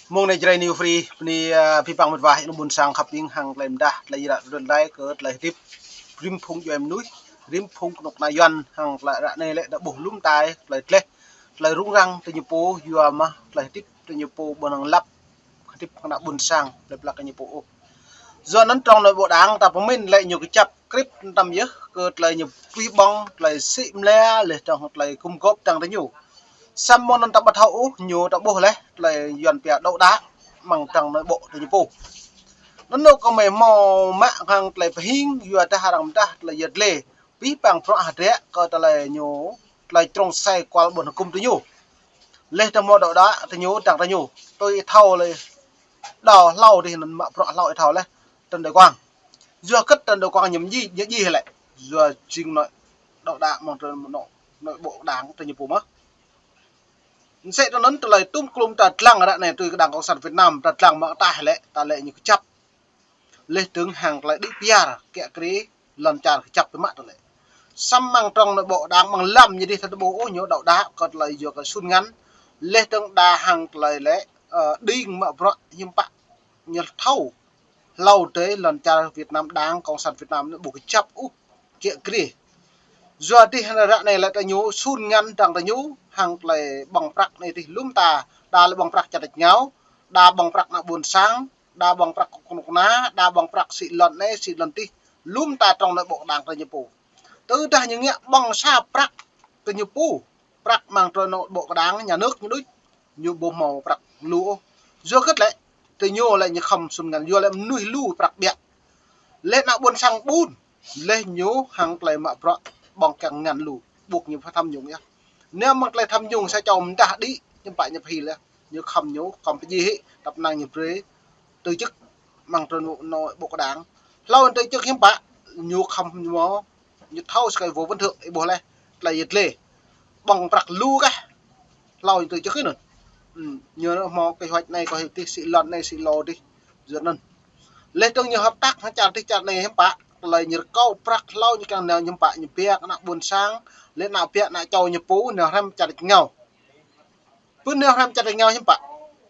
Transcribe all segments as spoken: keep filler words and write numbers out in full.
Mông anai Jrai New Free, bơni, ơ, abih bang mĕt wa, ih nao ƀuôn sang khăp ing hăng tơlơi mơdah, tơlơi jrăk rơdai kơ tơlơi hơdip rĭm phung djuai mơnuih, rĭm phung kơnuk kơna Yuan hăng tơlơi ră anai lĕ ta ƀuh lŏm tai, tơlơi gleh, tơlơi rŭng răng, tơ ñu pô, yua mă, tơlơi hơdip, tơ ñu pô, ƀu năng lăp, hơdip kơ ană ƀuôn sang, tơlơi plăk kơ ñu pô ôh. Yua anŭn trong nội bộ đảng ta pơmĭn lĕ ñu kơjăp krip tăm yơh, kơ tơlơi ñu pih ƀong, tơlơi sĭ mlĕ, leh dong tơlơi gum gôp tăng tơ ñu. Samơ̆ anŭn ta ƀu thâo ôh, ñu ta ƀuh leh, tơlơi Yuan pia độc đảng, mơ̆ng trong nội bộ tơ ñu pô. Anŭn nô kơ mơi hmâo mă hăng tơlơi pơhing, yua dah arăng mơdah tơlơi yơt lĕ, pih pang prŏ hơdră kơ tơlơi ñu, tơlơi trong sai kual ƀôn hơkŭm tơ ñu. Leh dong hmâo độc đảng tơ ñu, tăng tơ ñu. Tui ih thâo lĕ, đao hlâo dih anŭn mă prŏ hlâo ih thâo leh, tơnđơi kuang. Yua kơ tơnđơi kuang ñu djai, ñu djai lĕ. Yua jing nội độc đảng mơ̆ng tơ nội, nội bộ đảng tơ ñu pô mơ̆n. Mơsĕ tơ anŭn tơlơi tum klum ta lăng ră anai tui kơ đảng cộng sản Việt Nam, ta lăng mơ̆ng ataih lĕ, ta lĕ ñu kơjăp. Leh dong hăng tơlơi đĭ piar, kiă kriê, lŏn čar kơjăp biă mă tơlơi. Samơ̆ mơ̆ng trong nội bộ đảng mơ̆ng lăm ñu dih ta ƀuh ôh ñu độc đảng kơ tơlơi yua kơ sun ngăn. Leh dong đa hăng tơlơi lĕ, ơ, đing mă prŏ hiư̆m pă ñu thâo. Hlâo dêh lŏn čar Việt Nam đảng cộng sản Việt Nam anai ƀu kơjăp ôh kiă kriê. Yua dih ră anai lĕ tơ ñu sun ngăn tăng tơ ñu hăng tơlơi ƀơ̆ng prăk anai dih lŏm ta, đa lĕ ƀơ̆ng prăk čar tač rơngiao, đa ƀơ̆ng prăk ană ƀuôn sang, đa ƀơ̆ng prăk kơnuk kơna, đa ƀơ̆ng prăk sĭ lŏn anai, sĭ lŏn dih, lŏm ta trong nội bộ đảng tơ ñu pô. Tơdah ñu ngă ƀơ̆ng sa prăk tơ ñu pô, prăk mơ̆ng trong nội bộ đảng nhà nước ñu đôč, ñu ƀu hmâo prăk lu ôh. Yua kơ lĕ, tơ ñu lĕ ñu khŏm sun ngăn, yua lĕ mơnuih lu prăk biă. Leh ană ƀuôn sang ƀun, leh ñu hăng tơlơi mă prăk ƀơ̆ng kiăng ngăn lu, ƀuh ñu pơthăm nhung yơh. Anai mơ̆ng tơlơi tham nhung sa čô mơdah đĭ, hiư̆m pă ñu pơhil yơh. Ñu khŏm ñu, khŏm pơjing hĭ, tăp năng ñu brơi, từ chức mơ̆ng trong nội bộ đảng. Hlâo từ chức hiư̆m pă, ñu khŏm ñu, ñu thâo sơkai Võ Văn Thưởng, ih ƀuh leh, tơlơi yơt lĕ. Ƀơ̆ng prăk lu kah. Hlâo từ chức anŭn. Ư, ñu hmâo kế hoạch anai, kế hoạch dih, sĭ lŏn anai, sĭ lŏn dih. Yua anŭn. Leh dong ñu hợp tác hăng čar dih čar anai hiư̆m pă. Tơlơi ñu rơkâo prăk hlâo ñu kiăng nao hiư̆m pă, ñu biă kơ ană ƀuôn sang, leh ană biă ană čô ñu pô, nao hrăm čar tač rơngiao. Pơ nao hrăm čar tač rơngiao hiư̆m pă.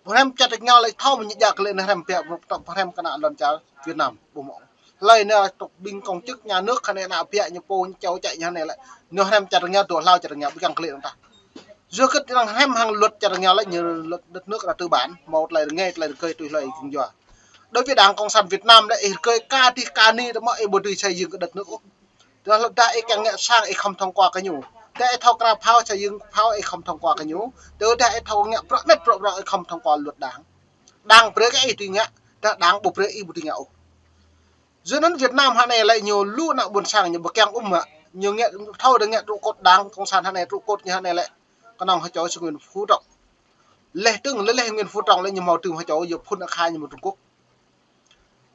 Hrăm čar tač rơngiao lĕ thâo mơ̆n ñu jak lĕ nao hrăm biă, hrăm kơ ană lŏn čar Việt Nam, ƀu hmâo. Hlơi nao tŏk ƀing công chức nhà nước hơnai ană biă ñu pô ñu čô čĕ ñu hơnai lĕ. Nao hrăm čar tač rơngiao, dŏ hlâo čar tač rơngiao, ƀu kiăng kơ lĕ dong tah. Yua kơ arăng hrăm hăng luật čar tač rơngiao lĕ ñu luật đất nước là tư bản, hmâo tơlơi rơngai, tơlơi rơgơi tui hlơi jing yua. Đối với đảng cộng sản Việt Nam lĕ ih rơgơi ka dih ka ni tơ mơ̆ ih ƀu dưi xây dựng kơ đất nước ôh. Tơdah ih kiăng ngă sang ih khŏm thông qua kơ ñu. Tơdah ih thâo krao phao, xây dựng phao ih khŏm thông qua kơ ñu. Tơdah ih thâo ngă prăk net prăk prăk ih khŏm thông qua luật đảng. Đảng brơi kơ ih dưi ngă, tơdah đảng ƀu brơi ih ƀu dưi ngă ôh. Yua anŭn Việt Nam hơnai lĕ ñu lu ană ƀuôn sang ñu ƀu kiăng ưm mă. Ñu ngă thâo dong ngă trụ cột đảng cộng sản hơnai trụ cột ñu hơnai lĕ. Kơnơ̆ng hơčô sư Nguyễn Phú Trọng. Leh dong leh leh Nguyễn Phú Trọng lĕ ñu hmâo tơm hơčô yua phŭn akha ñu mơ̆ng Trung Quốc.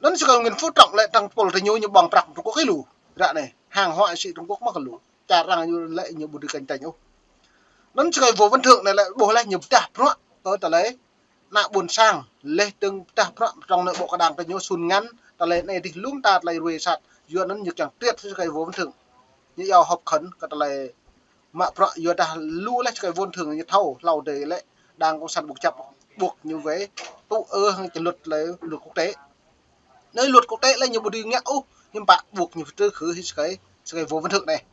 Anŭn sơkai Nguyễn Phú Trọng lĕ tăng pôl tơ ñu, ñu ƀơ̆ng prăk Trung Quốc kơ lu. Ră anai, hàng hóa sĭ Trung Quốc mơ̆ kơ lu. Čar arăng ñu lĕ ñu ƀu dưi cạnh tranh ôh. Anŭn sơkai Võ Văn Thưởng anai lĕ ƀuh leh ñu pơdah prăk kơ tơlơi ană ƀuôn sang. Leh dong pơdah prăk trong nội bộ đảng tơ ñu sun ngăn, tơlơi anai dih lŏm ta tơlơi ruai sat. Yua anŭn ñu kiăng triệt sơkai Võ Văn Thưởng. Ñu yua họp khẩn kơ tơlơi mă prăk yua dah lu leh sơkai Võ Văn Thưởng ñu thâo hlâo dêh lĕ đảng cộng sản ƀu kơjăp ƀuh ñu wĕ tŭ ư hăng čơ luật lĕ luật quốc tế. Anai luật quốc tế lĕ ñu ƀu dưi ngă ôh, hiư̆m pă ƀuh ñu pơtrư khử hĭ sơkai, sơkai Võ Văn Thưởng anai.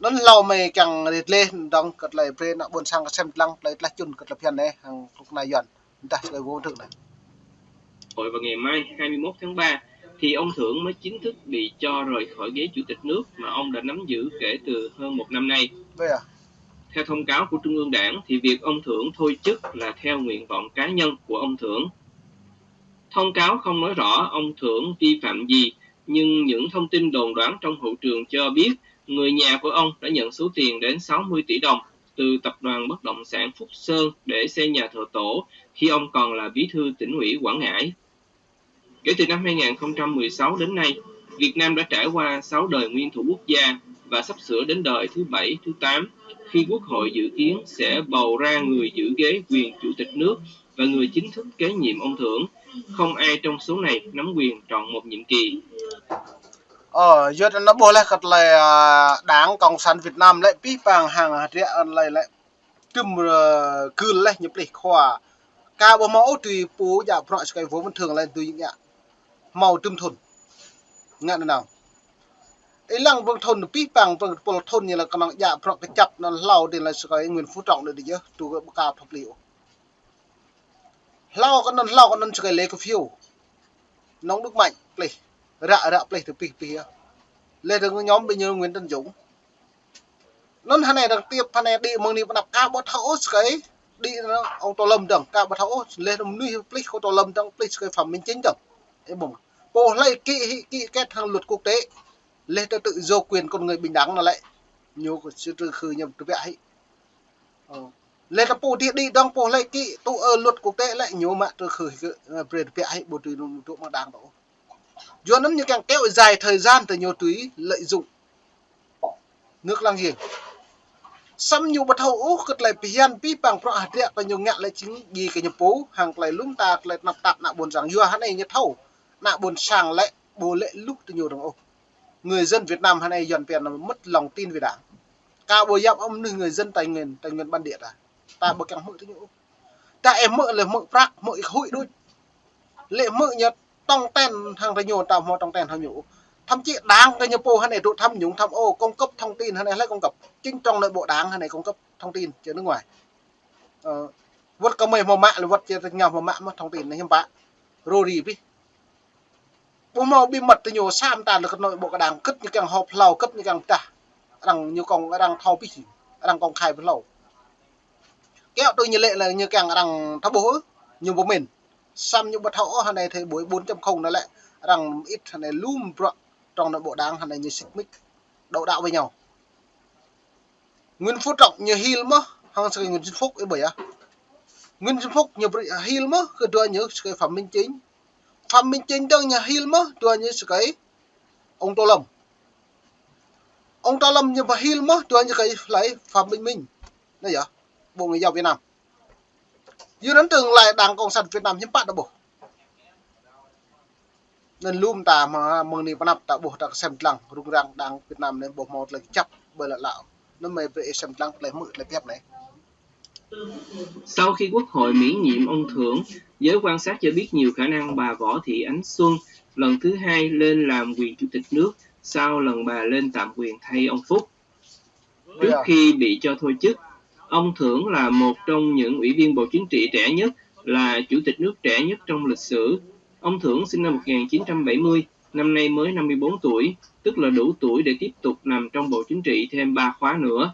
Anŭn hlâo mơi kiăng rit leh dong kơ tơlơi brơi ană ƀuôn sang kơ sem lăng tơlơi tlaih čun kơ tơlơi phiăn anai hăng kơnuk kơna Yuan. Dah sơkai Võ Văn Thưởng anai. Hội vào ngày mai hai mươi mốt tháng ba thì ông Thưởng mới chính thức bị cho rời khỏi ghế chủ tịch nước mà ông đã nắm giữ kể từ hơn một năm nay. Vậy à? Theo thông cáo của Trung ương Đảng thì việc ông Thưởng thôi chức là theo nguyện vọng cá nhân của ông Thưởng. Thông cáo không nói rõ ông Thưởng vi phạm gì, nhưng những thông tin đồn đoán trong hậu trường cho biết người nhà của ông đã nhận số tiền đến sáu mươi tỷ đồng từ tập đoàn bất động sản Phúc Sơn để xây nhà thờ tổ khi ông còn là bí thư tỉnh ủy Quảng Ngãi. Kể từ năm hai nghìn không trăm mười sáu đến nay, Việt Nam đã trải qua sáu đời nguyên thủ quốc gia và sắp sửa đến đời thứ bảy, thứ tám, khi Quốc hội dự kiến sẽ bầu ra người giữ ghế quyền chủ tịch nước và người chính thức kế nhiệm ông Thưởng. Không ai trong số này nắm quyền trọn một nhiệm kỳ. Ơ, yua anŭn ƀuh leh kơ tơlơi, ơ, đảng cộng sản Việt Nam lĕ pih pang hăng hơdră anŭn lĕ lĕ. Tơm, ơ, gưl leh ñu plih khua. Ka ƀu hmâo ôh tui pô djă bruă sơkai Võ Văn Thưởng lĕ tui ngă hmâo tơm thun. Ngă nanao. Ih lăng ƀơ̆ng thun pih păng ƀơ̆ng pôl thun ñu lĕ kơnơ̆ng djă bruă kơjăp anŭn hlâo dih lĕ sơkai Nguyễn Phú Trọng đơi đih yơh, tui kơ ƀu ka thâo plih ôh. Hlâo kơ anŭn, hlâo kơ anŭn sơkai Lê Khả Phiêu. Nông Đức Mạnh plih. Ră, ră plih tơ pih pih yơh. Lĕ dơ̆ng ñu ƀing ñu Nguyễn Tấn Dũng. Anŭn hơnai dơ̆ng tiap hơnai đĭ mơ̆ng anai pơ anăp ka ƀu thâo ôh sơkai. Đĭ anŭn ông Tô Lâm dơ̆ng ka ƀu thâo ôh. Lĕ anŭn mơnuih plih kơ Tô Lâm dơ̆ng plih sơkai Phạm Minh Chính dơ̆ng. Ih ƀơ̆ng. Pô hlơi ký, ký kết hăng luật quốc tế. Lĕ tơ tự do quyền con người bình đẳng anŭn lĕ. Ñu kơ sư trừ khử ñu tơbiă hĭ. Ơ. Lĕ tơ pô đĭ đĭ dơ̆ng pô hlơi ký tŭ ơ luật quốc tế lĕ ñu mă trừ khử hĭ kơ, ơ, brơi tơbiă hĭ ƀu tui anŭn tŭ mă đảng dơ̆ng. Yua anŭn ñu kiăng kéo dài thời gian tơ ñu tui lợi dụng nước láng giềng. Samơ̆ ñu ƀu thâo ôh kơ tơlơi phiăn pih păng bruă hơdră kơ ñu ngă lĕ jing djai kơ ñu pô, hăng tơlơi lŏm ta tơlơi tơnap tap ană ƀôn sang. Yua hơnai ñu thâo, ană ƀôn sang lĕ ƀu lĕ luh tơ ñu dơ̆ng ôh. Người dân Việt Nam hơnai Yuan pian mơ̆t lòng tin về Đảng. Ka ƀu yap ôh mơnuih người dân Tây Nguyên, Tây Nguyên bản địa ta. Ta ƀu kiăng hmư̆ tơ ñu ôh. Ta ih hmư̆ lĕ hmư̆ prăk, hmư̆ ih huĭ đôč. Lĕ hmư̆ ñu tong ten hăng tơ ñu ta hmâo tong ten hăng ñu. Thậm chí đảng kơ ñu pô hơnai tŭ tham nhũng tham ô, cung cấp thông tin hơnai hlơi cung cấp. Chính trong nội bộ đảng hơnai cung cấp thông tin cho nước ngoài. Ơ, wơ̆t kơ mơi hmâo mă, lĕ wơ̆t či tơ ñu hmâo mă mơ̆ thông tin anai hiư̆m pă. Rô ri pih. Ƀu hmâo bí mật tơ ñu, sa mơta lĕ kơ nội bộ kơ đảng, kơ̆t ñu kiăng họp hlâo, kơ̆t ñu kiăng pơdah. Arăng ñu kông arăng thâo pih, arăng kông khai pơ hlâo. Kiăo tui ñu lĕ lĕ ñu kiăng arăng thâo ƀuh ôh, ñu ƀu mĭn. Samơ̆ ñu ƀu thâo ôh hơnai thời buổi bốn chấm không anŭn lĕ, arăng mĭt hơnai lŏm bruă trong nội bộ đảng hơnai ñu xích mích, đấu đá với nhau. Nguyễn Phú Trọng ñu hil mơ̆, hăng sơkai Nguyễn Xuân Phúc ih ƀuh yơh. Nguyễn Xuân Phúc ñu brơi hil mơ̆ kơ dua ñu sơkai Phạm Minh Chính. Phạm Minh Chính dơ̆ng ñu hil mơ̆ dua ñu sơkai ông Tô Lâm. Ông Tô Lâm ñu ƀu hil mơ̆ dua ñu sơkai hlơi Phạm Bình Minh. Anai yơh, Bộ Ngoại giao Việt Nam. Yua anŭn tương lai Đảng Cộng sản Việt Nam hiư̆m pă ta ƀuh. Anŭn lŏm ta mơ̆ mơ̆ng anai pơ anăp ta ƀuh ta kơ sem lăng rŭng răng Đảng Việt Nam anai ƀu hmâo tơlơi kơjăp ƀơi lŏn lăo. Anŭn mơi brơi sem lăng tơlơi hmư̆ tơlơi pơhiăp anai. Sau khi Quốc hội miễn nhiệm ông Thưởng, giới quan sát cho biết nhiều khả năng bà Võ Thị Ánh Xuân lần thứ hai lên làm quyền chủ tịch nước sau lần bà lên tạm quyền thay ông Phúc. Trước khi bị cho thôi chức, ông Thưởng là một trong những ủy viên Bộ Chính trị trẻ nhất, là chủ tịch nước trẻ nhất trong lịch sử. Ông Thưởng sinh năm một nghìn chín trăm bảy mươi, năm nay mới năm mươi bốn tuổi, tức là đủ tuổi để tiếp tục nằm trong Bộ Chính trị thêm ba khóa nữa.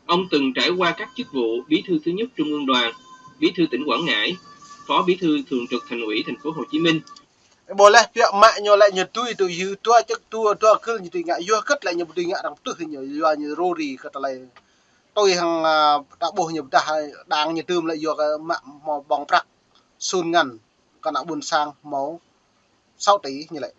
Ông từng trải qua các chức vụ Bí thư thứ nhất Trung ương Đoàn, Bí thư tỉnh Quảng Ngãi, Phó Bí thư Thường trực Thành ủy Thành phố Hồ Chí Minh. Ƀôh lĕ biă mă ñu lĕ ñu tui tui yua dua čơk dua dua gơl ñu tui ngă yua kơ̆t lĕ ñu ƀu tui ngă arăng pơtưh ñu yua ñu rô ri kơ tơlơi. Tui hăng, a, ta ƀuh ñu pơdah đảng ñu tơm lĕ yua kơ mă hmâo ƀơ̆ng prăk sun ngăn kơ ană ƀôn sang hmâo sáu tỷ ñu lĕ.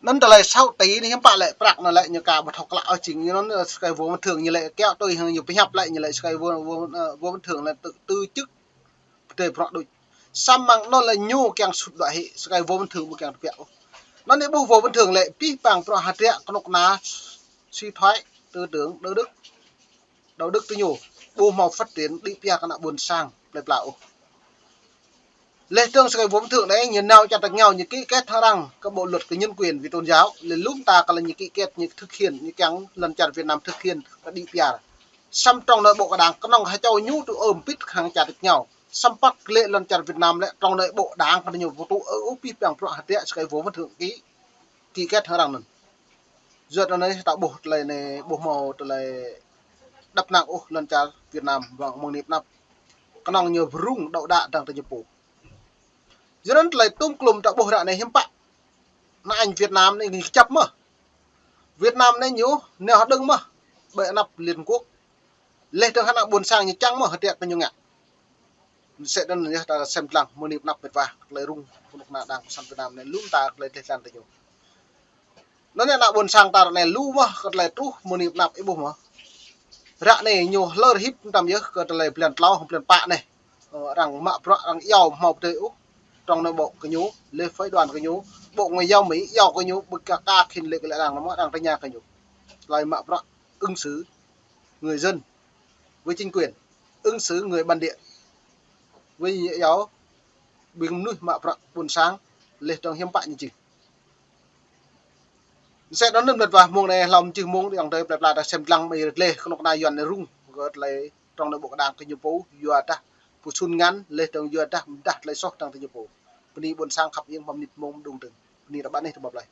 Anŭn tơlơi sáu tỷ anai hiư̆m pă lĕ prăk anŭn lĕ ñu ka ƀu thâo klă ôh jing ñu anŭn, ơ, sơkai Võ Văn Thưởng ñu lĕ kiăo tui hăng ñu pơhiăp lĕ ñu lĕ sơkai Võ, Võ, ơ, Võ Văn Thưởng lĕ tơ, tơ čư̆ pơdơi prăk đôč. Samơ̆ mơ̆ng anŭn lĕ ñu kiăng sut đuaĭ hĭ, sơkai Võ Văn Thưởng ƀu kiăng tơbiă ôh. Anŭn anai ƀuh Võ Văn Thưởng lĕ pih păng bruă hơdră kơnuk kơna suy thoái tư tưởng đạo đức. Đạo đức tơ ñu, ƀu hmâo phát triển đĭ pioh kơ ană ƀôn sang plơi pla ôh. Lĕ dơ̆ng sơkai Võ Văn Thưởng anai, ñu nao čar tač rơngiao, ñu ký kết hăng arăng kơ bộ luật kơ nhân quyền vì tôn giáo, lĕ lŏm ta kơ lĕ ñu ký kết, ñu thực hiện, ñu kiăng lŏn čar Việt Nam thực hiện kơ đĭ pioh. Samơ̆ trong nội bộ kơ đảng, kơnơ̆ng ha čô ñu tŭ ơm pĭt hăng čar tač rơngiao. Samơ̆ păk lĕ lŏn čar Việt Nam lĕ trong nội bộ đảng kơ ñu ƀu tŭ ơ ôh pih păng bruă hơdră sơkai Võ Văn Thưởng ký, ký kết hăng arăng anŭn. Yua anŭn anai ta ƀuh tơlơi anai ƀu hmâo tơlơi đăp năng ôh lŏn čar Việt Nam ƀơi mơ̆ng anai pơ anăp. Kơnơ̆ng ñu pơrŭng đăo đă dơ̆ng tơ ñu pô. Yua anŭn tơlơi tŭm klŭm ta ƀuh ră anai hiư̆m pă. Ană Việt Nam anai ñu kơjăp mơ̆. Việt Nam anai ñu nao hơđơ̆ng mơ̆ ƀơi anăp Liên Quốc. Lĕ dơ̆ng hăng ană ƀôn sang ñu čang mơ̆ hơdră kơ ñu ngă. Sĕ anŭn yơh ta sem lăng mơ̆ng anai pơ anăp mĕt wa, tơlơi rŭng kơnuk kơna đảng cộng sản Việt Nam anai lŏm ta tơlơi dleh dlan tơ ñu. Anŭn anai ană ƀôn sang ta ră anai lu mơ̆ kơ tơlơi truh mơ̆ng anai pơ anăp ih ƀuh mơ̆. Ră anai ñu hlơr hĭp mơtam yơh kơ tơlơi blan klâo hăng blan pă anai. Ơ, arăng mă bruă arăng iâu hmâo pơdơi ôh. Trong nội bộ kơ ñu, lĕ phái đoàn kơ ñu, Bộ Ngoại giao Mỹ iâu kơ ñu, ƀu ka ka khĭn lĕ kơ lĕ arăng anŭn mơ̆ arăng tơña kơ ñu. Tơlơi mă bruă. ứng xử người dân với chính quyền, ứng xử người bản địa với yao ƀing mơnuih mă bruă ƀôn sang, laih dơ̆ng hiư̆m pă ñu čih. Mơsĕ anŭn mơ̆n mơ̆t wa mông anai hlâo mơ̆n čih mông dơ̆ng tơi plơi pla ta sem lăng mơ̆ ih rơt leh kơnuk kơna Yuan anai rŭng gơ̆t lĕ trong nội bộ đảng kơ ñu pô, yua dah pơsun ngăn laih dơ̆ng yua dah mơdah tơlơi soh dơ̆ng tơ ñu pô. Bơni ƀôn sang khăp iêng mơ̆n mơnit mông mơđung dơ̆ng. Bơni rơbat anih tơbăp laih.